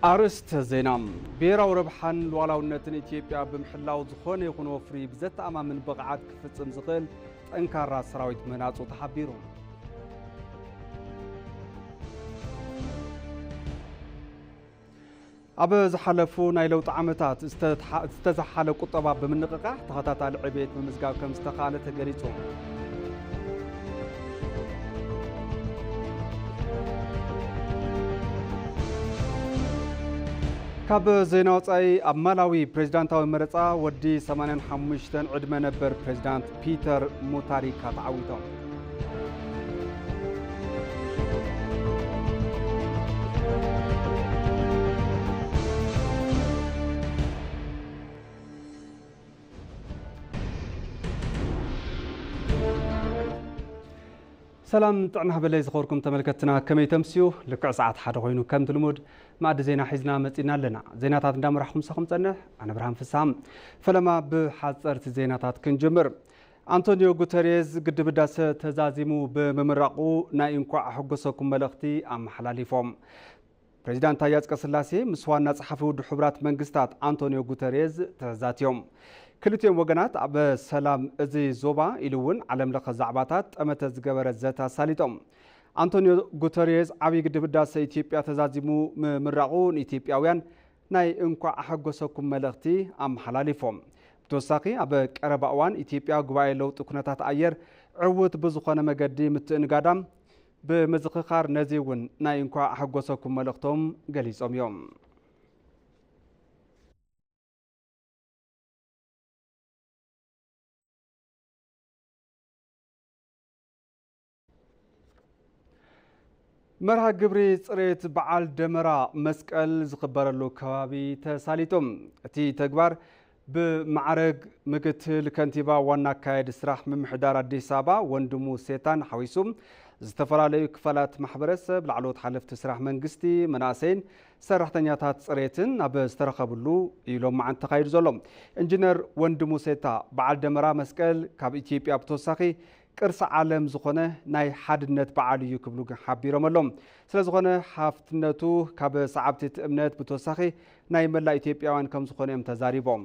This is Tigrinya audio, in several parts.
ኣርእስተ ዜና። ብሄራዊ ረብሓን ሉዓላውነትን ኢትዮጵያ ብምሕላው ዝኾነ ይኹን ወፍሪ ብዘተኣማምን ብቕዓት ክፍጽም ዝኽእል ጠንካራ ሰራዊት ምህናጹ ተሓቢሩ። ኣብ ዝሓለፉ ናይ ለውጢ ዓመታት ዝተትሓ-፣ ዝተዘሓለ ቁጠባ ብምንቕቓሕ ተኸታታሊ ዕብየት ምምዝጋብ ከም ዝተኻእለ ተገሊጹ። ካብ ዜና ወጻኢ፣ ኣብ ማላዊ ፕሬዚዳንታዊ መረጻ ወዲ ሰማንያን ሓሙሽተን ዕድመ ነበር ፕሬዚዳንት ፒተር ሙታሪካ ተዓዊቶም። ሰላም ጥዕና ሃበለይ ዝኸበርኩም ተመልከትና፣ ከመይ ተምስዩ? ልክዕ ሰዓት ሓደ ኮይኑ ከምቲ ልሙድ መኣዲ ዜና ሒዝና መጺና ኣለና። ዜናታት እንዳመራሕኩም ምሳኹም ጸንሕ ኣነ ብርሃን ፍስሃ። ፈለማ ብሓጸርቲ ዜናታት ክንጅምር። ኣንቶኒዮ ጉተሬዝ ግድብ ህዳሰ ተዛዚሙ ብምምራቑ ናይ እንኳዕ ኣሐጎሰኩም መልእኽቲ ኣመሓላሊፎም። ፕሬዚዳንት ታዬ ኣጽቀስላሴ ምስ ዋና ጸሓፊ ውድብ ሕቡራት መንግስታት ኣንቶኒዮ ጉተሬዝ ተዛትዮም። ክልቲኦም ወገናት ኣብ ሰላም እዚ ዞባ ኢሉ እውን ዓለም ለኸ ዛዕባታት ጠመተ ዝገበረ ዘተ ኣሳሊጦም። ኣንቶኒዮ ጉተሬዝ ዓብዪ ግድብ ህዳሰ ኢትዮጵያ ተዛዚሙ ምምራቑ ንኢትዮጵያውያን ናይ እንኳዕ ኣሐጎሰኩም መልእኽቲ ኣመሓላሊፎም። ብተወሳኺ ኣብ ቀረባ እዋን ኢትዮጵያ ጉባኤ ለውጢ ኩነታት ኣየር ዕዉት ብዝኾነ መገዲ ምትእንጋዳም ብምዝኽኻር ነዚ እውን ናይ እንኳዕ ኣሐጎሰኩም መልእኽቶም ገሊጾም እዮም። መርሃ ግብሪ ጽሬት በዓል ደመራ መስቀል ዝኽበረሉ ከባቢ ተሳሊጡ። እቲ ተግባር ብማዕረግ ምክትል ከንቲባ ዋና ኣካያዲ ስራሕ ምምሕዳር ኣዲስ ኣበባ ወንድሙ ሴታን ሓዊሱ ዝተፈላለዩ ክፋላት ማሕበረሰብ፣ ላዕለዎት ሓለፍቲ ስራሕ መንግስቲ፣ መናእሰይን ሰራሕተኛታት ጽሬትን ኣብ ዝተረኸብሉ እዩ ሎማዓንቲ ተኻይዱ ዘሎ። ኢንጂነር ወንድሙ ሴታ በዓል ደመራ መስቀል ካብ ኢትዮጵያ ብተወሳኺ ቅርሲ ዓለም ዝኾነ ናይ ሓድነት በዓል እዩ ክብሉ ሓቢሮም ኣለዉ። ስለ ዝኾነ ሃፍትነቱ ካብ ሰዓብቲ እቲ እምነት ብተወሳኺ ናይ መላእ ኢትዮጵያውያን ከም ዝኾነ እዮም ተዛሪቦም።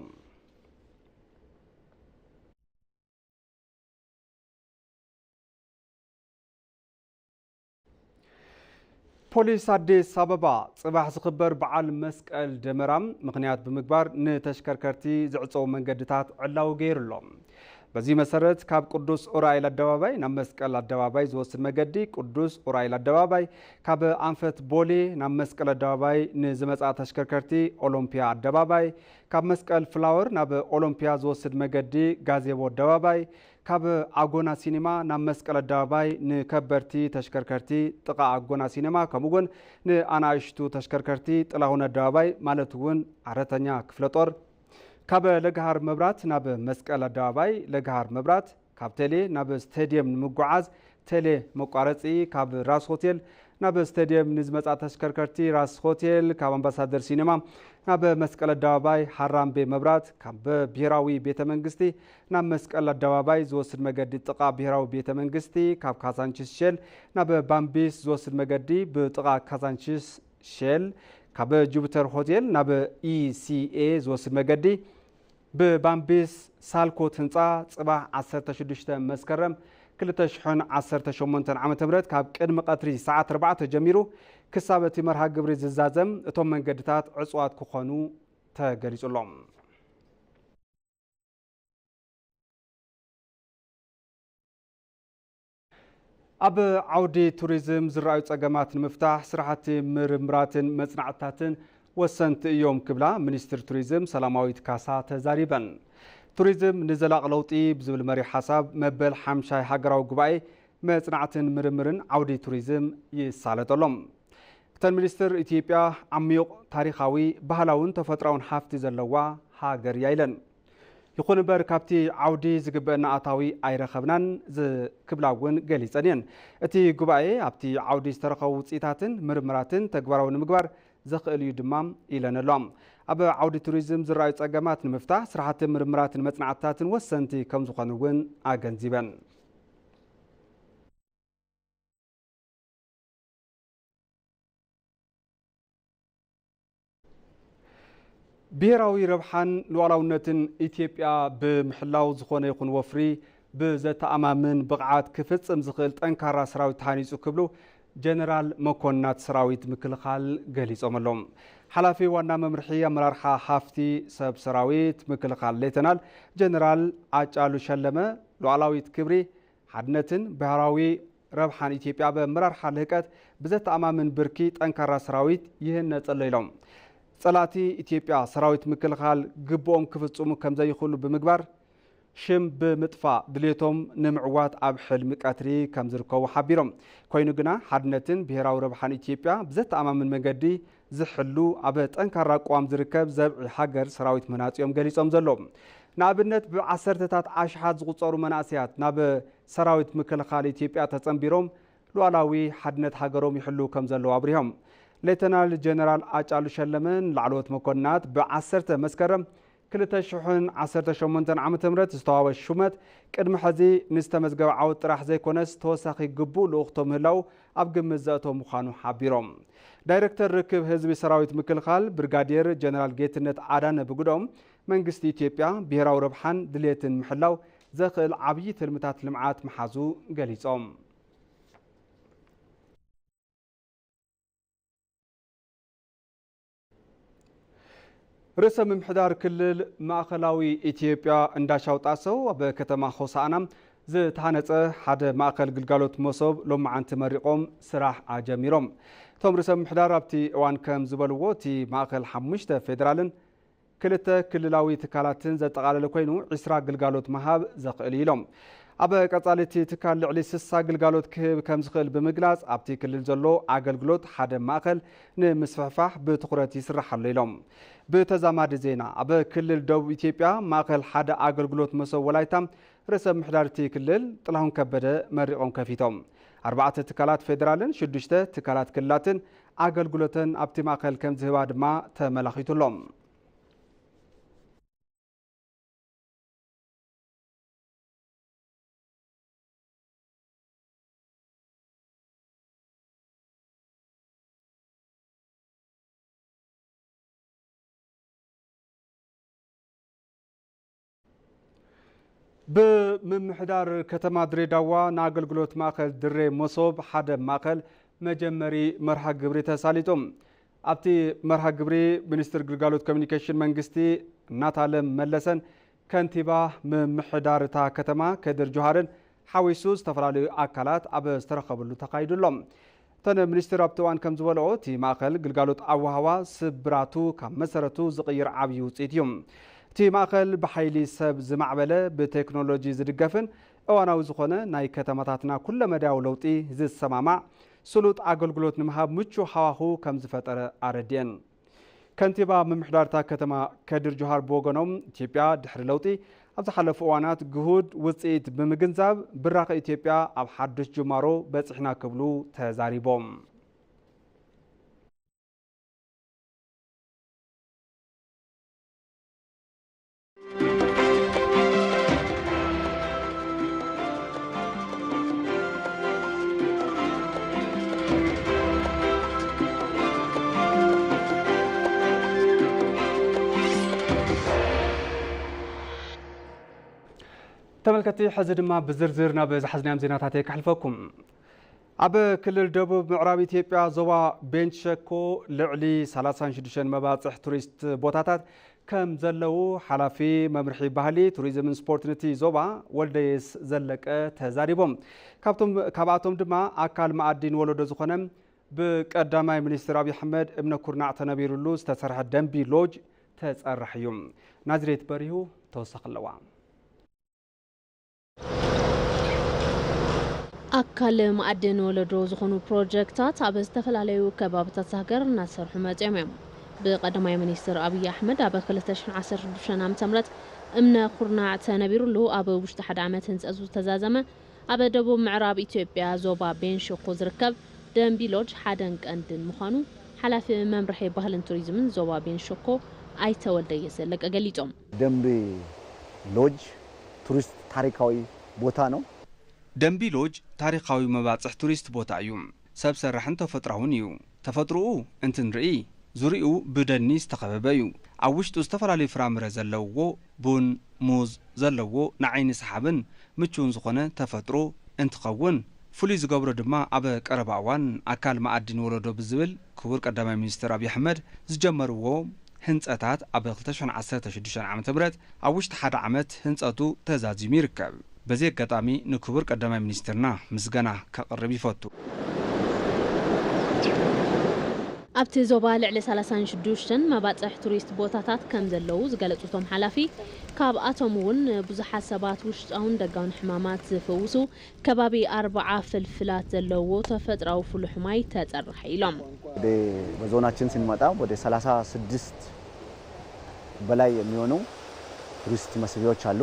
ፖሊስ ኣዲስ ኣበባ ጽባሕ ዝኽበር በዓል መስቀል ደመራ ምኽንያት ብምግባር ንተሽከርከርቲ ዝዕጸዉ መንገድታት ዕላዊ ገይሩ ኣሎ። በዚ መሰረት ካብ ቅዱስ ኡራኤል ኣደባባይ ናብ መስቀል ኣደባባይ ዝወስድ መገዲ ቅዱስ ኡራኤል ኣደባባይ፣ ካብ ኣንፈት ቦሌ ናብ መስቀል ኣደባባይ ንዝመጻ ተሽከርከርቲ ኦሎምፒያ ኣደባባይ፣ ካብ መስቀል ፍላወር ናብ ኦሎምፒያ ዝወስድ መገዲ ጋዜቦ ኣደባባይ፣ ካብ ኣጎና ሲኒማ ናብ መስቀል ኣደባባይ ንከበድቲ ተሽከርከርቲ ጥቓ ኣጎና ሲኒማ፣ ከምኡ እውን ንኣናእሽቱ ተሽከርከርቲ ጥላሁን ኣደባባይ ማለት እውን ኣረተኛ ክፍለ ጦር፣ ካብ ለገሃር መብራት ናብ መስቀል ኣደባባይ ለገሃር መብራት፣ ካብ ቴሌ ናብ ስቴድየም ንምጉዓዝ ቴሌ መቋረፂ፣ ካብ ራስ ሆቴል ናብ ስቴድየም ንዝመፃ ተሽከርከርቲ ራስ ሆቴል፣ ካብ ኣምባሳደር ሲኒማ ናብ መስቀል ኣደባባይ ሃራምቤ መብራት፣ ካብ ብሄራዊ ቤተ መንግስቲ ናብ መስቀል ኣደባባይ ዝወስድ መገዲ ጥቓ ብሄራዊ ቤተ መንግስቲ፣ ካብ ካዛንቺስ ሼል ናብ ባምቢስ ዝወስድ መገዲ ብጥቓ ካዛንቺስ ሼል፣ ካብ ጁፒተር ሆቴል ናብ ኢሲኤ ዝወስድ መገዲ ብባምቢስ ሳልኮት ህንፃ ጽባሕ ዓሰርተ ሽዱሽተ መስከረም ክልተ ሽሕን ዓሰርተ ሸሞንተን ዓመተ ምህረት ካብ ቅድሚ ቀትሪ ሰዓት ኣርባዕተ ጀሚሩ ክሳብ እቲ መርሃ ግብሪ ዝዛዘም እቶም መንገድታት ዕጹዋት ክኾኑ ተገሊጹ ኣሎ። ኣብ ዓውዲ ቱሪዝም ዝረኣዩ ጸገማት ንምፍታሕ ስራሕቲ ምርምራትን መጽናዕትታትን ወሰንቲ እዮም ክብላ ሚኒስትር ቱሪዝም ሰላማዊት ካሳ ተዛሪበን። ቱሪዝም ንዘላቂ ለውጢ ብዝብል መሪሕ ሓሳብ መበል ሓምሻይ ሃገራዊ ጉባኤ መጽናዕትን ምርምርን ዓውዲ ቱሪዝም ይሳለጠሎም። እተን ሚኒስትር፣ ኢትዮጵያ ዓሚቕ ታሪኻዊ፣ ባህላውን ተፈጥሮኣውን ሃፍቲ ዘለዋ ሃገር እያ ኢለን። ይኹን እምበር ካብቲ ዓውዲ ዝግበአና ኣታዊ ኣይረኸብናን ዝ-፣ ክብላ እውን ገሊጸን እየን። እቲ ጉባኤ ኣብቲ ዓውዲ ዝተረኸቡ ውፅኢታትን ምርምራትን ተግባራዊ ንምግባር ዘኽእል እዩ ድማ ኢለን ኣለዋ። ኣብ ዓውዲ ቱሪዝም ዝረኣዩ ጸገማት ንምፍታሕ ስራሕቲ ምርምራትን መጽናዕትታትን ወሰንቲ ከም ዝኾኑ እውን ኣገንዚበን። ብሄራዊ ረብሓን ሉዓላውነትን ኢትዮጵያ ብምሕላው ዝኾነ ይኹን ወፍሪ ብዘተኣማምን ብቕዓት ክፍጽም ዝኽእል ጠንካራ ሰራዊት ተሃኒጹ ክብሉ ጀነራል መኮንናት ሰራዊት ምክልኻል ገሊጾም ኣለዉ። ሓላፊ ዋና መምርሒ ኣመራርሓ ሃፍቲ ሰብ ሰራዊት ምክልኻል ሌተናል ጀነራል ኣጫሉ ሸለመ፣ ሉዓላዊት ክብሪ፣ ሓድነትን ብሄራዊ ረብሓን ኢትዮጵያ ብኣመራርሓ ልህቀት ብዘተኣማምን ብርኪ ጠንካራ ሰራዊት ይህነጽ ኣሎ ኢሎም። ጸላእቲ ኢትዮጵያ ሰራዊት ምክልኻል ግብኦም ክፍጽሙ ከም ዘይኽእሉ ብምግባር ሽም ብምጥፋእ ድሌቶም ንምዕዋት ኣብ ሕልሚ ቀትሪ ከም ዝርከቡ ሓቢሮም። ኮይኑ ግና ሓድነትን ብሄራዊ ረብሓን ኢትዮጵያ ብዘተኣማምን መንገዲ ዝሕሉ ኣብ ጠንካራ ኣቋም ዝርከብ ዘብዒ ሃገር ሰራዊት ምህናጽ እዮም ገሊጾም ዘለዉ። ንኣብነት ብዓሰርተታት ኣሽሓት ዝቑጸሩ መናእሰያት ናብ ሰራዊት ምክልኻል ኢትዮጵያ ተጸንቢሮም ሉዓላዊ ሓድነት ሃገሮም ይሕልዉ ከም ዘለዉ ኣብሪሆም። ሌተናል ጀነራል ኣጫሉ ሸለመ ንላዕለዎት መኮንናት ብዓሰርተ መስከረም ክልተ ሽሕን ዓሰርተ ሸሞንተን ዓመተ ምህረት ዝተዋህበ ሹመት ቅድሚ ሕዚ ንዝተመዝገበ ዓወት ጥራሕ ዘይኮነስ ተወሳኺ ግቡእ ልኡኽቶ ምህላዉ ኣብ ግምት ዘእተወ ምዃኑ ሓቢሮም። ዳይረክተር ርክብ ህዝቢ ሰራዊት ምክልኻል ብርጋዴር ጀነራል ጌትነት ኣዳነ ብግደኦም መንግስቲ ኢትዮጵያ ብሄራዊ ረብሓን ድሌትን ምሕላው ዘኽእል ዓብዪ ትልምታት ልምዓት ምሓዙ ገሊጾም። ርእሰ ምምሕዳር ክልል ማእኸላዊ ኢትዮጵያ እንዳሻው ጣሰው ኣብ ከተማ ሆሳዕና ዝተሃነፀ ሓደ ማእኸል ግልጋሎት መሶብ ሎማዓንቲ መሪቖም ስራሕ ኣጀሚሮም። እቶም ርእሰ ምምሕዳር ኣብቲ እዋን ከም ዝበልዎ እቲ ማእኸል ሓሙሽተ ፌዴራልን ክልተ ክልላዊ ትካላትን ዘጠቓለለ ኮይኑ ዒስራ ግልጋሎት ምሃብ ዘኽእል እዩ ኢሎም። ኣብ ቀጻሊ እቲ ትካል ልዕሊ ስሳ ግልጋሎት ክህብ ከም ዝኽእል ብምግላጽ ኣብቲ ክልል ዘሎ ኣገልግሎት ሓደ ማእኸል ንምስፍሕፋሕ ብትኹረት ይስራሕ ኣሎ ኢሎም። ብተዛማዲ ዜና ኣብ ክልል ደቡብ ኢትዮጵያ ማእኸል ሓደ ኣገልግሎት መሶብ ወላይታ ርእሰ ምምሕዳር እቲ ክልል ጥላሁን ከበደ መሪቖም ከፊቶም። ኣርባዕተ ትካላት ፌዴራልን ሽዱሽተ ትካላት ክልላትን ኣገልግሎተን ኣብቲ ማእኸል ከም ዝህባ ድማ ተመላኺቱ ኣሎ። ብምምሕዳር ከተማ ድሬዳዋ ንኣገልግሎት ማእኸል ድሬ መሶብ ሓደ ማእኸል መጀመሪ መርሃ ግብሪ ተሳሊጡ። ኣብቲ መርሃ ግብሪ ሚኒስትር ግልጋሎት ኮሚኒኬሽን መንግስቲ እናታለም መለሰን ከንቲባ ምምሕዳር እታ ከተማ ከድር ጆሃርን ሓዊሱ ዝተፈላለዩ ኣካላት ኣብ ዝተረኸብሉ ተኻይዱ ኣሎ። እተን ሚኒስትር ኣብቲ እዋን ከም ዝበልኦ እቲ ማእኸል ግልጋሎት ኣወሃህባ ስብራቱ ካብ መሰረቱ ዝቕይር ዓብዪ ውፅኢት እዩ። እቲ ማእኸል ብሓይሊ ሰብ ዝማዕበለ ብቴክኖሎጂ ዝድገፍን እዋናዊ ዝኾነ ናይ ከተማታትና ኩለመዳያዊ ለውጢ ዝሰማማዕ ስሉጥ ኣገልግሎት ንምሃብ ምቹ ሃዋሁ ከም ዝፈጠረ ኣረድኤን። ከንቲባ ምምሕዳር እታ ከተማ ከድር ጆሃር ብወገኖም ኢትዮጵያ ድሕሪ ለውጢ ኣብ ዝሓለፉ እዋናት ግሁድ ውፅኢት ብምግንዛብ ብራኸ ኢትዮጵያ ኣብ ሓዱሽ ጅማሮ በፂሕና ክብሉ ተዛሪቦም። ተመልከቲ ሕዚ ድማ ብዝርዝር ናብ ዝሓዝናዮም ዜናታት ከሕልፈኩም። ኣብ ክልል ደቡብ ምዕራብ ኢትዮጵያ ዞባ ቤንች ሸኮ ልዕሊ ሰላሳን ሽዱሽተን መባፅሕ ቱሪስት ቦታታት ከም ዘለዉ ሓላፊ መምርሒ ባህሊ ቱሪዝምን ስፖርት ነቲ ዞባ ወልደየስ ዘለቀ ተዛሪቦም። ካብቶም ካብኣቶም ድማ ኣካል መኣዲ ንወለዶ ዝኾነ ብቀዳማይ ሚኒስትር ኣብይ ኣሕመድ እምነ ኩርናዕ ተነቢሩሉ ዝተሰርሐ ደንቢ ሎጅ ተፀራሕ እዩ። ናዝሬት በሪሁ ተወሳኺ ኣለዋ። ኣካል መኣዲ ንወለዶ ዝኾኑ ፕሮጀክታት ኣብ ዝተፈላለዩ ከባብታት ሃገር እናሰርሑ መፂኦም እዮም። ብቀዳማይ ሚኒስትር ኣብይ ኣሕመድ ኣብ ክልተ ሽሕን ዓሰርተ ሽዱሽተን ዓመተ ምህረት እምነ ኩርናዕ ተነቢሩሉ ኣብ ውሽጢ ሓደ ዓመት ህንፀቱ ዝተዛዘመ ኣብ ደቡብ ምዕራብ ኢትዮጵያ ዞባ ቤንሸኮ ዝርከብ ደንቢ ሎጅ ሓደን ቀንድን ምዃኑ ሓላፊ መምርሒ ባህልን ቱሪዝምን ዞባ ቤንሸኮ ኣይተ ወልደየስ ዘለቀ ገሊጾም። ደንቢ ሎጅ ቱሪስት ታሪካዊ ቦታ ነው። ደንቢ ሎጅ ታሪኻዊ መባፅሕ ቱሪስት ቦታ እዩ። ሰብ ሰራሕን ተፈጥራውን እዩ። ተፈጥሮኡ እንትንርኢ ዙሪኡ ብደኒ ዝተኸበበ እዩ። ኣብ ውሽጡ ዝተፈላለዩ ፍራምረ ዘለውዎ ቡን፣ ሙዝ ዘለዎ ንዓይኒ ሰሓብን ምቹውን ዝኾነ ተፈጥሮ እንትኸውን፣ ፍሉይ ዝገብሮ ድማ ኣብ ቀረባ እዋን ኣካል መኣዲ ንወለዶ ብዝብል ክቡር ቀዳማይ ሚኒስትር ኣብይ ኣሕመድ ዝጀመርዎ ህንፀታት ኣብ ክልተ ሽሕን ዓሰርተ ሽዱሽተን ዓመተ ምህረት ኣብ ውሽጢ ሓደ ዓመት ህንፀቱ ተዛዚሙ ይርከብ። በዚ ኣጋጣሚ ንክቡር ቀዳማይ ሚኒስትርና ምስጋና ከቕርብ ይፈቱ። ኣብቲ ዞባ ልዕሊ ሰላሳን ሽዱሽተን መባፅሕ ቱሪስት ቦታታት ከም ዘለዉ ዝገለፁ እቶም ሓላፊ፣ ካብኣቶም እውን ብዙሓት ሰባት ውሽጣውን ደጋውን ሕማማት ዝፍውሱ ከባቢ ኣርብዓ ፍልፍላት ዘለዎ ተፈጥራዊ ፍሉሕ ማይ ተፀርሐ ኢሎም። ወደ በዞናችን ስንመጣ ወደ ሰላሳ ስድስት በላይ የሚሆኑ ቱሪስት መስህቦች አሉ።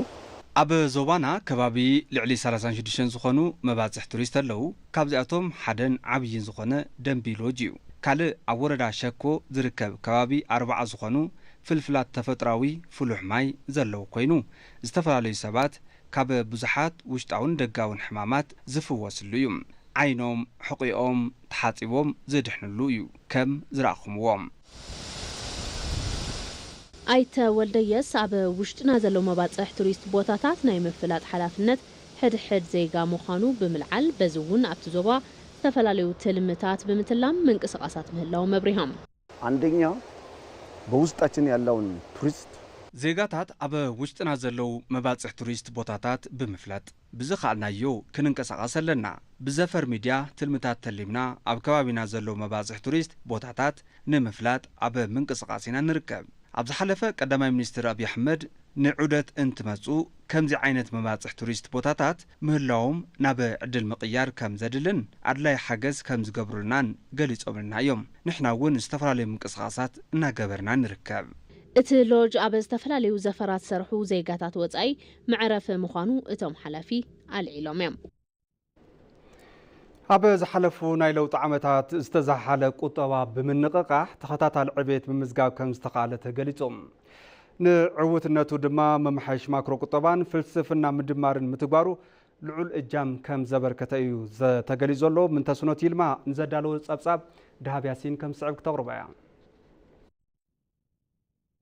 ኣብ ዞባና ከባቢ ልዕሊ ሰላሳን ሽዱሽተን ዝኾኑ መባፅሕ ቱሪስት ኣለዉ። ካብዚኣቶም ሓደን ዓብይን ዝኾነ ደምቢ ሎጅ እዩ። ካልእ ኣብ ወረዳ ሸኮ ዝርከብ ከባቢ ኣርብዓ ዝኾኑ ፍልፍላት ተፈጥራዊ ፍሉሕ ማይ ዘለዎ ኮይኑ፣ ዝተፈላለዩ ሰባት ካብ ብዙሓት ውሽጣውን ደጋውን ሕማማት ዝፍወስሉ እዩ። ዓይኖም፣ ሕቑኦም ተሓፂቦም ዝድሕንሉ እዩ ከም ዝረኣኹምዎ። ኣይተ ወልደየስ ኣብ ውሽጥና ዘለዉ መባፅሕ ቱሪስት ቦታታት ናይ ምፍላጥ ሓላፍነት ሕድሕድ ዜጋ ምዃኑ ብምልዓል፣ በዚ እውን ኣብቲ ዞባ ዝተፈላለዩ ትልምታት ብምትላም ምንቅስቓሳት ምህላዎም ኣብሪሆም። አንደኛ በውስጣችን ያለውን ቱሪስት ዜጋታት ኣብ ውሽጥና ዘለዉ መባፅሕ ቱሪስት ቦታታት ብምፍላጥ ብዝኸኣልናዮ ክንንቀሳቐስ ኣለና። ብዘፈር ሚድያ ትልምታት ተሊምና ኣብ ከባቢና ዘለዉ መባፅሕ ቱሪስት ቦታታት ንምፍላጥ ኣብ ምንቅስቓስ ኢና ንርከብ። ኣብ ዝሓለፈ ቀዳማይ ሚኒስትር ኣብይ ኣሕመድ ንዑደት እንትመፁ ከምዚ ዓይነት መባፅሕ ቱሪስት ቦታታት ምህላዎም ናብ ዕድል ምቕያር ከም ዘድልን ኣድላይ ሓገዝ ከም ዝገብሩልናን ገሊፆምልና እዮም። ንሕና እውን ዝተፈላለዩ ምንቅስቓሳት እናገበርና ንርከብ። እቲ ሎጅ ኣብ ዝተፈላለዩ ዘፈራት ዝሰርሑ ዜጋታት ወፃኢ መዕረፊ ምዃኑ እቶም ሓላፊ ኣልዒሎም እዮም። ኣብ ዝሓለፉ ናይ ለውጢ ዓመታት ዝተዘሓለ ቁጠባ ብምንቕቓሕ ተኸታታሊ ዕቤት ምምዝጋብ ከም ዝተኻእለ ተገሊጹ። ንዕውትነቱ ድማ ምምሓይሽ ማክሮ ቁጠባን ፍልስፍና ምድማርን ምትግባሩ ልዑል እጃም ከም ዘበርከተ እዩ ተገሊጹ ዘሎ። ምንተስኖት ይልማ ንዘዳለወ ጸብጻብ ደሃብ ያሲን ከም ዝስዕብ ክተቕርቦ እያ።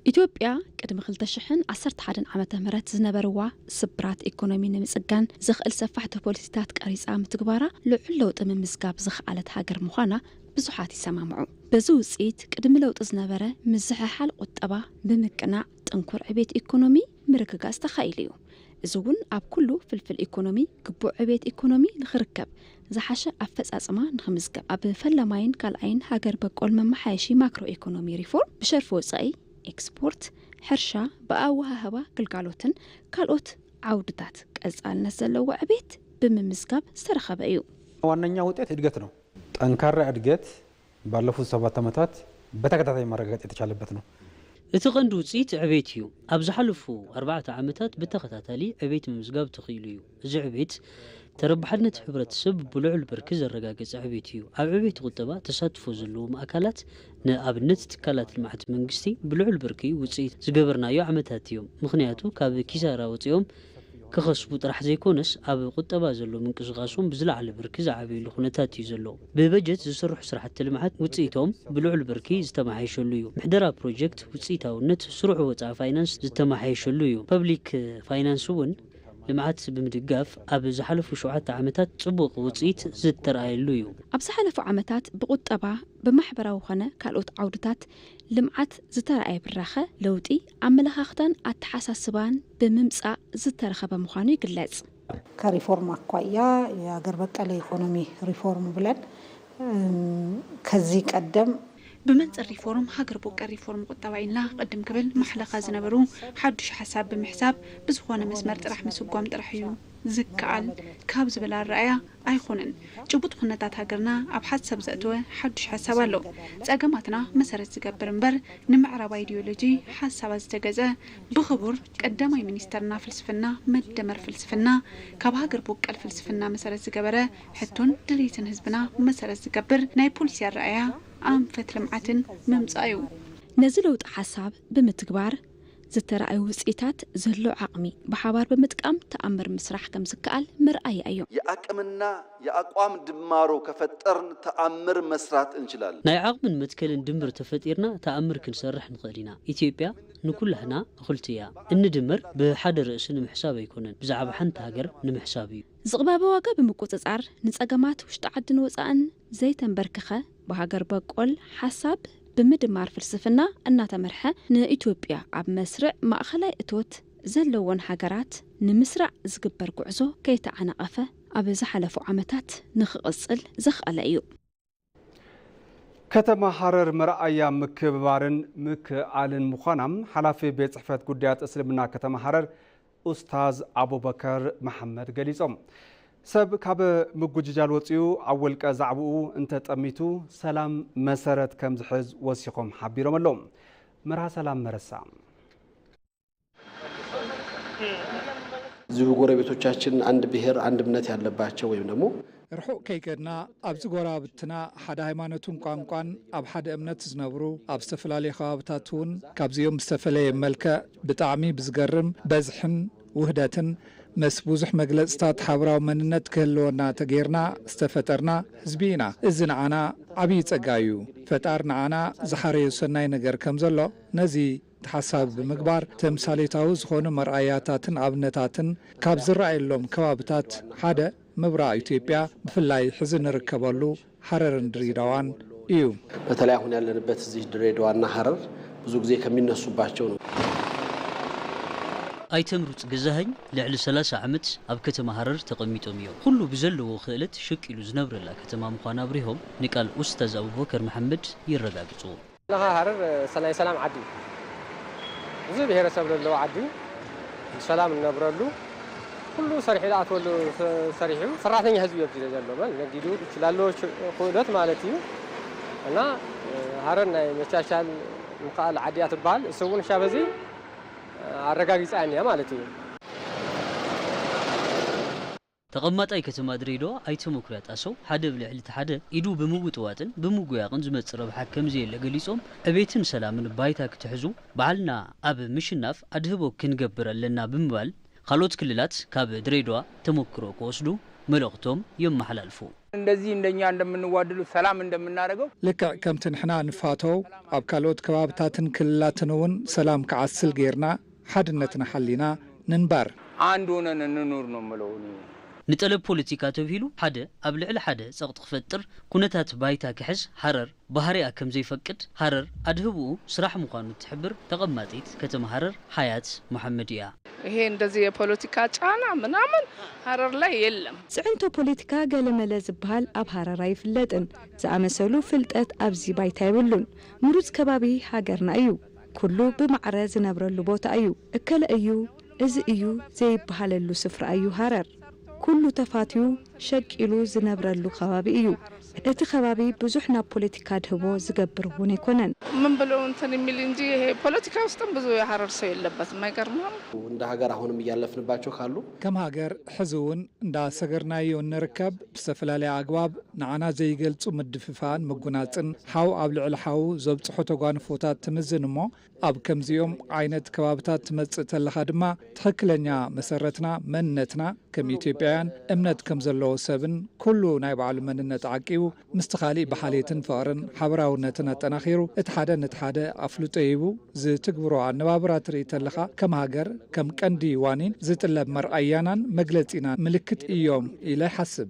ኢትዮጵያ ቅድሚ ክልተ ሽሕን ዓሰርተ ሓደን ዓመተ ምህረት ዝነበርዋ ስብራት ኢኮኖሚ ንምጽጋን ዘኽእል ሰፋሕቲ ፖሊሲታት ቀሪጻ ምትግባራ ልዑል ለውጢ ምምዝጋብ ዝኸኣለት ሃገር ምዃና ብዙሓት ይሰማምዑ። በዚ ውጽኢት ቅድሚ ለውጢ ዝነበረ ምዝሕሓል ቁጠባ ብምቅናዕ ጥንኩር ዕቤት ኢኮኖሚ ምርግጋጽ ተኻኢሉ እዩ። እዚ እውን ኣብ ኩሉ ፍልፍል ኢኮኖሚ ግቡእ ዕቤት ኢኮኖሚ ንኽርከብ ዝሓሸ ኣፈፃፅማ ንኽምዝገብ ኣብ ፈለማይን ካልኣይን ሃገር በቆል መመሓየሺ ማክሮ ኢኮኖሚ ሪፎርም ብሸርፊ ወፃኢ ኤክስፖርት፣ ሕርሻ፣ ብኣወሃህባ ግልጋሎትን ካልኦት ዓውድታት ቀፃልነት ዘለዎ ዕቤት ብምምዝጋብ ዝተረኸበ እዩ። ዋነኛ ውጤት እድገት ነው። ጠንካራ እድገት ባለፉት ሰባት ዓመታት በተከታታይ ማረጋገጥ የተቻለበት ነው። እቲ ቀንዲ ውፅኢት ዕቤት እዩ። ኣብ ዝሓለፉ ኣርባዕተ ዓመታት ብተኸታታሊ ዕቤት ምምዝጋብ ተኽኢሉ እዩ። እዚ ዕቤት ተረባሕነት ሕብረተሰብ ብልዑል ብርኪ ዘረጋገፀ ዕቤት እዩ። ኣብ ዕቤት ቁጠባ ተሳትፎ ዘለዎም ኣካላት ንኣብነት ትካላት ልምዓት መንግስቲ ብልዑል ብርኪ ውፅኢት ዝገበርናዮ ዓመታት እዮም። ምኽንያቱ ካብ ኪሳራ ወፂኦም ክኸስቡ ጥራሕ ዘይኮነስ ኣብ ቁጠባ ዘሎ ምንቅስቓሶም ብዝለዓለ ብርኪ ዝዓብየሉ ኩነታት እዩ ዘሎ። ብበጀት ዝስርሑ ስራሕቲ ልምዓት ውፅኢቶም ብልዑል ብርኪ ዝተመሓየሸሉ እዩ። ምሕደራ ፕሮጀክት ውፅኢታውነት ስሩዕ ወፃኢ ፋይናንስ ዝተመሓየሸሉ እዩ። ፐብሊክ ፋይናንስ እውን ልምዓት ብምድጋፍ ኣብ ዝሓለፉ ሸውዓተ ዓመታት ፅቡቕ ውፅኢት ዝተርኣየሉ እዩ። ኣብ ዝሓለፉ ዓመታት ብቁጠባ፣ ብማሕበራዊ ኾነ ካልኦት ዓውድታት ልምዓት ዝተረኣየ ብራኸ ለውጢ ኣመለኻኽታን ኣተሓሳስባን ብምምፃእ ዝተረኸበ ምዃኑ ይግለፅ። ከሪፎርም ኣኳያ የሀገር በቀል የኢኮኖሚ ሪፎርም ብለን ከዚህ ቀደም ብመንፅር ሪፎርም ሃገር ቦቀል ሪፎርም ቁጠባ ኢልና ቅድም ክብል ማሕለኻ ዝነበሩ ሓዱሽ ሓሳብ ብምሕሳብ ብዝኾነ መስመር ጥራሕ ምስጓም ጥራሕ እዩ ዝከኣል ካብ ዝብል ኣረኣያ ኣይኾነን። ጭቡጥ ኩነታት ሃገርና ኣብ ሓሳብ ዘእተወ ሓዱሽ ሓሳብ ኣሎ። ፀገማትና መሰረት ዝገብር እምበር ንምዕራብ ኣይዲዮሎጂ ሓሳባት ዝተገዘ ብኽቡር ቀዳማይ ሚኒስተርና ፍልስፍና መደመር ፍልስፍና ካብ ሃገር ቦቀል ፍልስፍና መሰረት ዝገበረ ሕቶን ድሌትን ህዝብና መሰረት ዝገብር ናይ ፖሊሲ ኣረኣያ ኣንፈት ልምዓትን ምምፃእ እዩ። ነዚ ለውጢ ሓሳብ ብምትግባር ዝተረኣዩ ውፅኢታት ዘሎ ዓቕሚ ብሓባር ብምጥቃም ተኣምር ምስራሕ ከም ዝከኣል መርኣያ እዮም። የአቅምና የአቋም ድማሮ ከፈጠርን ተአምር መስራት እንችላለን። ናይ ዓቕምን መትከልን ድምር ተፈጢርና ተኣምር ክንሰርሕ ንኽእል ኢና። ኢትዮጵያ ንኩላህና እኹልቲ እያ። እንድምር ብሓደ ርእሲ ንምሕሳብ ኣይኮነን፣ ብዛዕባ ሓንቲ ሃገር ንምሕሳብ እዩ። ዝቕባበ ዋጋ ብምቁፅፃር ንፀገማት ውሽጢ ዓድን ወፃእን ዘይተንበርክኸ ብሃገር በቆል ሓሳብ ብምድማር ፍልስፍና እናተመርሐ ንኢትዮጵያ ኣብ መስርዕ ማእኸላይ እቶት ዘለወን ሃገራት ንምስራዕ ዝግበር ጉዕዞ ከይተዓናቐፈ ኣብ ዝሓለፉ ዓመታት ንኽቕፅል ዘኽኣለ እዩ። ከተማ ሃረር መርኣያ ምክብባርን ምክእኣልን ምዃና ሓላፊ ቤት ፅሕፈት ጉዳያት እስልምና ከተማ ሃረር ኡስታዝ ኣቡበከር መሓመድ ገሊጾም። ሰብ ካብ ምጉጅጃል ወጺኡ ኣብ ውልቀ ዛዕብኡ እንተጠሚቱ ሰላም መሰረት ከም ዝሕዝ ወሲኾም ሓቢሮም ኣለዉ። መርሃ ሰላም መረሳ። እዚሁ ጎረቤቶቻችን አንድ ብሔር አንድ እምነት ያለባቸው ወይም ደግሞ ርሑቕ ከይከድና ኣብዚ ጎረባብትና ሓደ ሃይማኖትን ቋንቋን ኣብ ሓደ እምነት ዝነብሩ ኣብ ዝተፈላለዩ ከባብታት እውን ካብዚኦም ብዝተፈለየ መልክዕ ብጣዕሚ ብዝገርም በዝሕን ውህደትን ምስ ብዙሕ መግለፅታት ሓበራዊ መንነት ክህልወና ተገይርና ዝተፈጠርና ህዝቢ ኢና። እዚ ንዓና ዓብዪ ፀጋ እዩ። ፈጣር ንዓና ዝሓረዮ ሰናይ ነገር ከም ዘሎ ነዚ ተሓሳቢ ብምግባር ተምሳሌታዊ ዝኾኑ መርኣያታትን ኣብነታትን ካብ ዝረኣየሎም ከባብታት ሓደ ምብራቕ ኢትዮጵያ ብፍላይ ሕዚ ንርከበሉ ሃረርን ድሬዳዋን እዩ። በተለይ አሁን ያለንበት እዚህ ድሬዳዋና ሀረር ብዙ ጊዜ ከሚነሱባቸው ነው። ኣይተ ምሩፅ ገዛኸኝ ልዕሊ ሰላሳ ዓመት ኣብ ከተማ ሃረር ተቐሚጦም እዮም። ኩሉ ብዘለዎ ክእለት ሸቂሉ ዝነብረላ ከተማ ምዃና ኣብሪሆም ንቃል ኡስታዝ ኣቡበከር መሓመድ የረጋግፁ። ለኻ ሃረር ናይ ሰላም ዓዲ እዩ። ብዙ ብሔረሰብ ዘለዎ ዓዲ እዩ። ብሰላም እንነብረሉ ኩሉ ሰሪሑ ዝኣትወሉ ሰሪሑ ሰራሕተኛ ህዝቢ እዩ ኣብዚ ዘሎ ማለት ነጊዱ ችላሎ ክእለት ማለት እዩ እና ሃረር ናይ መቻቻል ምክኣል ዓዲ እያ ትበሃል። እሱ እውን ሻ በዚ ኣረጋጊፃ እያ ማለት እዩ። ተቐማጣይ ከተማ ድሬዳዋ ኣይተ መኩርያ ጣሰው ሓደ ኣብ ልዕሊ እቲ ሓደ ኢዱ ብምውጥዋጥን ብምጉያቕን ዝመፅእ ረብሓ ከምዘየለ ገሊፆም ዕቤትን ሰላምን ባይታ ክትሕዙ ባዕልና ኣብ ምሽናፍ ኣድህቦ ክንገብር ኣለና ብምባል ካልኦት ክልላት ካብ ድሬዳዋ ተሞክሮ ክወስዱ መልእኽቶም የመሓላልፉ። እንደዚህ እንደኛ እንደምንዋደዱ ሰላም እንደምናደርገው ልክዕ ከምቲ ንሕና ንፋተው ኣብ ካልኦት ከባብታትን ክልላትን እውን ሰላም ክዓስል ጌርና ሓድነትና ሓሊና ንንባር። አንድ ሆነን እንኑር ነው የምለው እኔ። ንጠለብ ፖለቲካ ተብሂሉ ሓደ ኣብ ልዕሊ ሓደ ጸቕጢ ክፈጥር ኩነታት ባይታ ክሕዝ ሃረር ባህሪኣ ከም ዘይፈቅድ ሃረር ኣድህብኡ ስራሕ ምዃኑ እትሕብር ተቐማጢት ከተማ ሃረር ሓያት መሓመድ እያ። ይሄ እንደዚህ የፖለቲካ ጫና ምናምን ሀረር ላይ የለም። ጽዕንቶ ፖለቲካ ገለመለ ዝበሃል ኣብ ሃረር ኣይፍለጥን ዝኣመሰሉ ፍልጠት ኣብዚ ባይታ የብሉን። ምሩጽ ከባቢ ሃገርና እዩ። ኩሉ ብማዕረ ዝነብረሉ ቦታ እዩ። እከለ እዩ እዚ እዩ ዘይበሃለሉ ስፍራ እዩ ሃረር። ኩሉ ተፋትዩ ሸቂሉ ዝነብረሉ ከባቢ እዩ። እቲ ከባቢ ብዙሕ ናብ ፖለቲካ ድህቦ ዝገብር እውን ኣይኮነን። ምን ብሎ እንትን የሚል እንጂ ይሄ ፖለቲካ ውስጥም ብዙ የሀረር ሰው የለበትም። አይገርምም? እንደ ሀገር አሁንም እያለፍንባቸው ካሉ ከም ሃገር ሕዚ እውን እንዳሰገርናዮ እንርከብ ብዝተፈላለየ ኣግባብ ንዓና ዘይገልጹ ምድፍፋእን ምጉናጽን ሓው ኣብ ልዕሊ ሓው ዘብጽሖ ተጓንፎታት ትምዝን እሞ ኣብ ከምዚኦም ዓይነት ከባብታት ትመጽእ ተለኻ ድማ ትኽክለኛ መሰረትና መንነትና ከም ኢትዮጵያውያን እምነት ከም ዘለዎ ሰብን ኩሉ ናይ ባዕሉ መንነት ዓቂቡ ምስቲ ካሊእ ብሓልየትን ፍቕርን ሓበራውነትን ኣጠናኺሩ እቲ ሓደ ነቲ ሓደ ኣፍልጦ ሂቡ ዝትግብሮ ኣነባብራ ትርኢ ተለኻ ከም ሃገር ከም ቀንዲ ዋኒን ዝጥለብ መርኣያናን መግለጺናን ምልክት እዮም ኢለ ይሓስብ።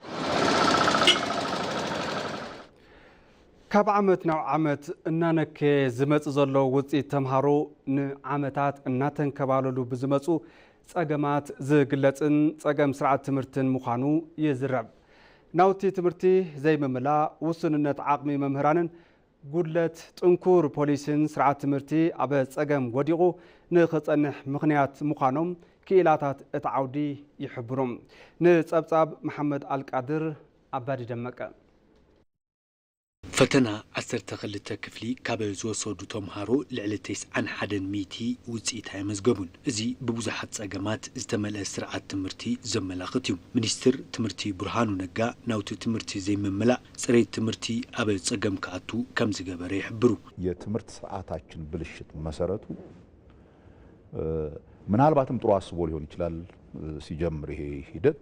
ካብ ዓመት ናብ ዓመት እናነከየ ዝመጽእ ዘሎ ውጽኢት ተምሃሮ ንዓመታት እናተንከባለሉ ብዝመጹ ጸገማት ዝግለጽን ጸገም ስርዓት ትምህርትን ምዃኑ ይዝረብ። ናውቲ ትምህርቲ ዘይምምላእ፣ ውሱንነት ዓቕሚ መምህራንን ጉድለት ጥንኩር ፖሊሲን ስርዓት ትምህርቲ ኣብ ጸገም ወዲቑ ንኽጸንሕ ምኽንያት ምዃኖም ክኢላታት እቲ ዓውዲ ይሕብሩ። ንጸብጻብ መሓመድ ኣልቃድር ኣባዲ ደመቀ። ፈተና ዓሰርተ ክልተ ክፍሊ ካብ ዝወሰዱ ተምሃሮ ልዕሊ ተስዓን ሓደን ሚእቲ ውፅኢት ኣየመዝገቡን። እዚ ብብዙሓት ፀገማት ዝተመልአ ስርዓት ትምህርቲ ዘመላኽት እዩ። ሚኒስትር ትምህርቲ ብርሃኑ ነጋ ናውቲ ትምህርቲ ዘይምምላእ ፅሬት ትምህርቲ ኣብ ፀገም ክኣቱ ከም ዝገበረ ይሕብሩ። የትምህርት ስርዓታችን ብልሽት መሰረቱ ምናልባትም ጥሩ አስቦ ሊሆን ይችላል ሲጀምር ይሄ ሂደት።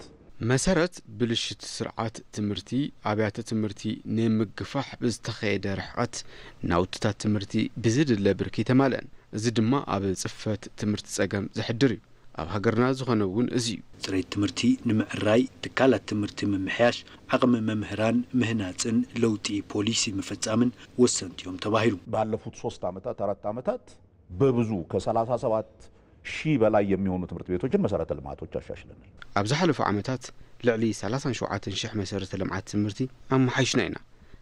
መሰረት ብልሽት ስርዓት ትምህርቲ ኣብያተ ትምህርቲ ንምግፋሕ ብዝተኸየደ ርሕቐት ናውትታት ትምህርቲ ብዝድለ ብርኪ ተማልአን። እዚ ድማ ኣብ ጽፈት ትምህርቲ ጸገም ዘሕድር እዩ። ኣብ ሃገርና ዝኾነ እውን እዚ እዩ። ጽሬት ትምህርቲ ንምዕራይ፣ ትካላት ትምህርቲ ምምሕያሽ፣ ዓቕሚ መምህራን ምህናጽን ለውጢ ፖሊሲ ምፍጻምን ወሰንቲ እዮም ተባሂሉ። ባለፉት ሶስት ዓመታት፣ አራት ዓመታት በብዙ ከ37 ሺህ በላይ የሚሆኑ ትምህርት ቤቶችን መሰረተ ልማቶች አሻሽለናል። ኣብ ዝሓለፉ ዓመታት ልዕሊ 37 ሺሕ መሰረተ ልምዓት ትምህርቲ ኣመሓይሽና ኢና።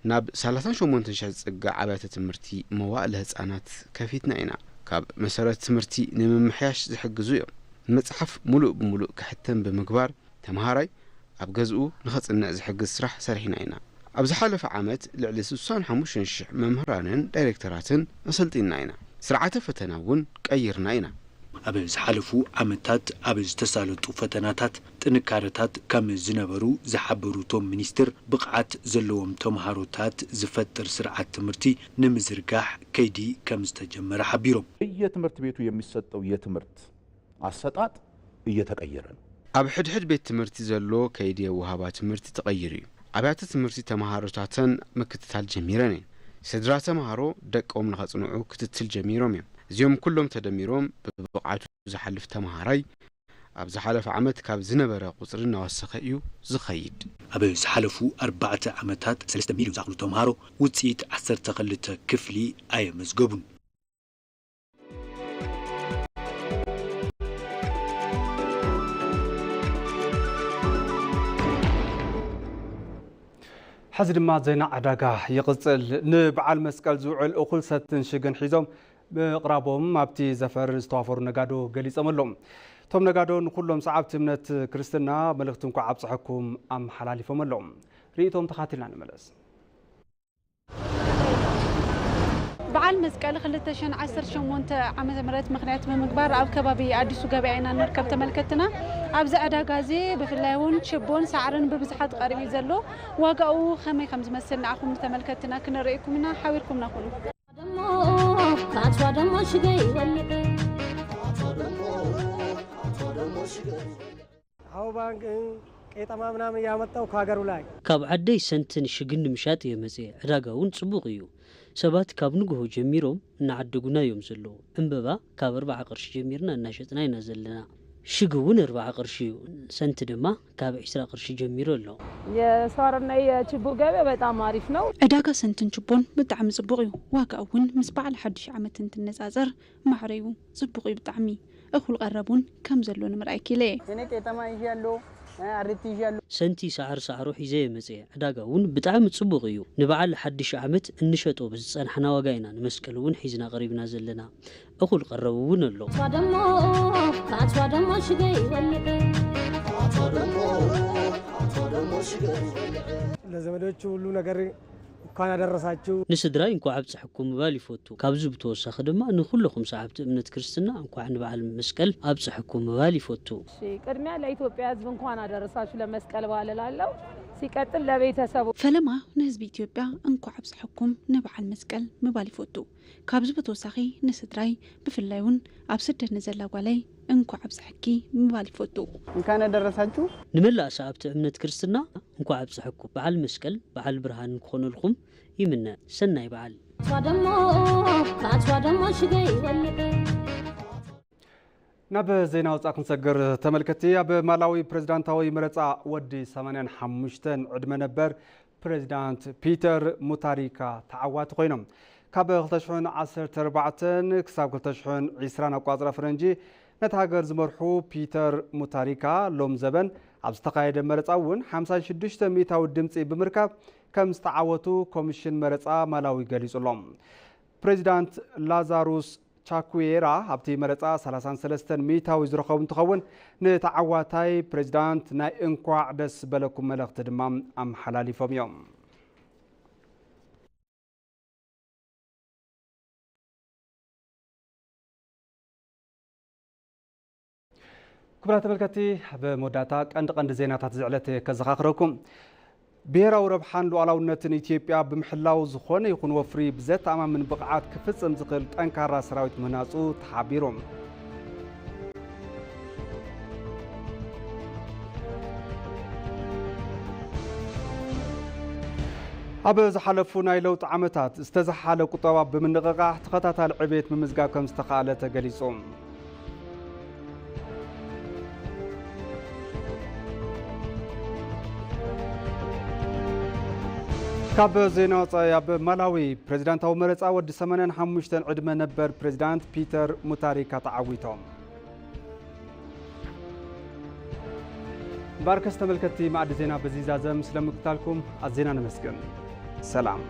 ናብ 38 ሺሕ ዝጽጋዕ ኣብያተ ትምህርቲ መዋእለ ህጻናት ከፊትና ኢና። ካብ መሰረት ትምህርቲ ንምምሕያሽ ዝሕግዙ እዮም። መጽሓፍ ሙሉእ ብሙሉእ ክሕተም ብምግባር ተምሃራይ ኣብ ገዝኡ ንኸጽንዕ ዝሕግዝ ስራሕ ሰሪሕና ኢና። ኣብ ዝሓለፈ ዓመት ልዕሊ 65 ሺሕ መምህራንን ዳይሬክተራትን ኣሰልጢንና ኢና። ስርዓተ ፈተና እውን ቀይርና ኢና። ኣብ ዝሓለፉ ዓመታት ኣብ ዝተሳለጡ ፈተናታት ጥንካረታት ከም ዝነበሩ ዝሓበሩ እቶም ሚኒስትር፣ ብቕዓት ዘለዎም ተምሃሮታት ዝፈጥር ስርዓት ትምህርቲ ንምዝርጋሕ ከይዲ ከም ዝተጀመረ ሓቢሮም። በየትምህርት ቤቱ የሚሰጠው የትምህርት አሰጣጥ እየተቀየረ ነው። ኣብ ሕድሕድ ቤት ትምህርቲ ዘሎ ከይዲ ኣወሃባ ትምህርቲ ተቐይሩ እዩ። ኣብያተ ትምህርቲ ተምሃሮታተን ምክትታል ጀሚረን እየን። ስድራ ተምሃሮ ደቆም ንኸጽንዑ ክትትል ጀሚሮም እዮም። እዚኦም ኩሎም ተደሚሮም ብብቕዓቱ ዝሓልፍ ተምሃራይ ኣብ ዝሓለፈ ዓመት ካብ ዝነበረ ቁጽሪ እናወሰኸ እዩ ዝኸይድ። ኣብ ዝሓለፉ ኣርባዕተ ዓመታት ሰለስተ ሚልዮን ዝኣኽሉ ተምሃሮ ውጽኢት ዓሰርተ ክልተ ክፍሊ ኣየመዝገቡን። ሕዚ ድማ ዜና ዕዳጋ ይቕጽል። ንበዓል መስቀል ዝውዕል እኹል ሰትን ሽግን ሒዞም ምቕራቦም ኣብቲ ዘፈር ዝተዋፈሩ ነጋዶ ገሊጾም ኣለዉ። እቶም ነጋዶ ንኹሎም ሰዓብቲ እምነት ክርስትና መልእኽቲ እንኳዕ ኣብጽሐኩም ኣመሓላሊፎም ኣለዉ። ርእይቶም ተኻቲልና ንመለስ። በዓል መስቀል 2018 ዓመተ ምህረት ምኽንያት ብምግባር ኣብ ከባቢ ኣዲሱ ገበያ ኢና ንርከብ ተመልከትና። ኣብዚ ዕዳጋ እዚ ብፍላይ እውን ችቦን ሳዕርን ብብዝሓት ቀሪቡ እዩ ዘሎ። ዋጋኡ ከመይ ከም ዝመስል ንዓኹም ተመልከትና ክንርእየኩም ኢና። ሓቢርኩምና ኩኑ። አበባ፣ ቄጠማ ምናምን ያመጣው ከሀገሩ ላይ። ካብ ዓደይ ሰንትን ሽግን ንምሻጥ እየ መፅየ። ዕዳጋ እውን ፅቡቕ እዩ። ሰባት ካብ ንግሆ ጀሚሮም እናዓደጉና እዮም ዘለዉ። ዕምበባ ካብ ኣርባዓ ቅርሺ ጀሚርና እናሸጥና ኢና ዘለና። ሽግ እውን ኣርባዓ ቅርሺ እዩ። ሰንቲ ድማ ካብ ዒስራ ቅርሺ ጀሚሩ ኣሎ። የሳርና የችቦ ገበያ በጣም አሪፍ ነው። ዕዳጋ ሰንትን ችቦን ብጣዕሚ ጽቡቕ እዩ። ዋጋ እውን ምስ በዓል ሓድሽ ዓመት እንትነጻጸር ማዕረ እዩ። ጽቡቕ እዩ ብጣዕሚ። እኹል ቀረብ እውን ከም ዘሎ ንምርኣይ ኪለ እየ። እኔ ቄጠማ ይዤ ያለው አሪቲ ይዤ ያለው። ሰንቲ ሳዕር ሳዕሩ ሒዘ እየ መፅየ። ዕዳጋ እውን ብጣዕሚ ጽቡቕ እዩ። ንበዓል ሓድሽ ዓመት እንሸጦ ብዝጸናሕና ዋጋ ኢና ንመስቀል እውን ሒዝና ቀሪብና ዘለና። እኹል ቀረብ እውን ኣሎ። ለዘመዶቹ ሁሉ ነገር እንኳን አደረሳችሁ። ንስድራይ እንኳዕ ኣብፀሐኩም ምባል ይፈቱ። ካብዚ ብተወሳኺ ድማ ንኩለኹም ሰዓብቲ እምነት ክርስትና እንኳዕ ንበዓል መስቀል ኣብፀሐኩም ምባል ይፈቱ። እሺ፣ ቅድሚያ ለኢትዮጵያ ሕዝብ እንኳን አደረሳችሁ ለመስቀል በዓል እላለሁ። ሲቀጥል ለቤተሰቡ። ፈለማ ንህዝቢ ኢትዮጵያ እንኳዕ ኣብፀሐኩም ንበዓል መስቀል ምባል ይፈቱ። ካብዚ ብተወሳኺ ንስድራይ ብፍላይ እውን ኣብ ስደት ንዘላ ጓለይ እንኳዕ ኣብፀሐኪ ምባል ይፈቱ። እንኳን አደረሳችሁ። ንመላእ ሰዓብቲ እምነት ክርስትና እንኳዕ ኣብፀሐኩም። በዓል መስቀል በዓል ብርሃን ክኾነልኩም ይምነ። ሰናይ በዓል። ናብ ዜና ወፃኢ ክንሰግር ተመልከቲ። ኣብ ማላዊ ፕሬዝዳንታዊ መረፃ ወዲ 85 ዕድመ ነበር ፕሬዝዳንት ፒተር ሙታሪካ ተዓዋቲ ኮይኖም። ካብ 2014 ክሳብ 2020 ኣቋፅራ ፈረንጂ ነቲ ሃገር ዝመርሑ ፒተር ሙታሪካ ሎም ዘበን ኣብ ዝተኻየደ መረፃ እውን 56 ሚእታዊ ድምፂ ብምርካብ ከም ዝተዓወቱ ኮሚሽን መረፃ ማላዊ ገሊፁ ኣሎ። ፕሬዚዳንት ላዛሩስ ቻኩዌራ ኣብቲ መረፃ 33 ሚእታዊ ዝረኸቡ እንትኸውን፣ ንተዓዋታይ ፕሬዚዳንት ናይ እንኳዕ ደስ በለኩም መልእኽቲ ድማ ኣመሓላሊፎም እዮም። ክቡራት ተመልከቲ፣ ኣብ መወዳእታ ቀንዲ ቀንዲ ዜናታት እዚ ዕለት ከዘኻኽረኩም። ብሄራዊ ረብሓን ሉዓላውነትን ኢትዮጵያ ብምሕላው ዝኾነ ይኹን ወፍሪ ብዘተኣማምን ብቕዓት ክፍጽም ዝኽእል ጠንካራ ሰራዊት ምህናጹ ተሓቢሩ። ኣብ ዝሓለፉ ናይ ለውጢ ዓመታት ዝተዘሓለ ቁጠባ ብምንቕቓሕ ተኸታታሊ ዕቤት ምምዝጋብ ከም ዝተኻእለ ተገሊጹ። ካብ ዜና ወጻኢ፣ ኣብ ማላዊ ፕሬዚዳንታዊ መረጻ ወዲ ሰማንያን ሓሙሽተን ዕድመ ነበር ፕሬዚዳንት ፒተር ሙታሪካ ተዓዊቶም። ባርከስ ተመልከትቲ ማዕዲ ዜና በዚ ዛዘም ስለምክታልኩም ኣዜና ነመስግን። ሰላም።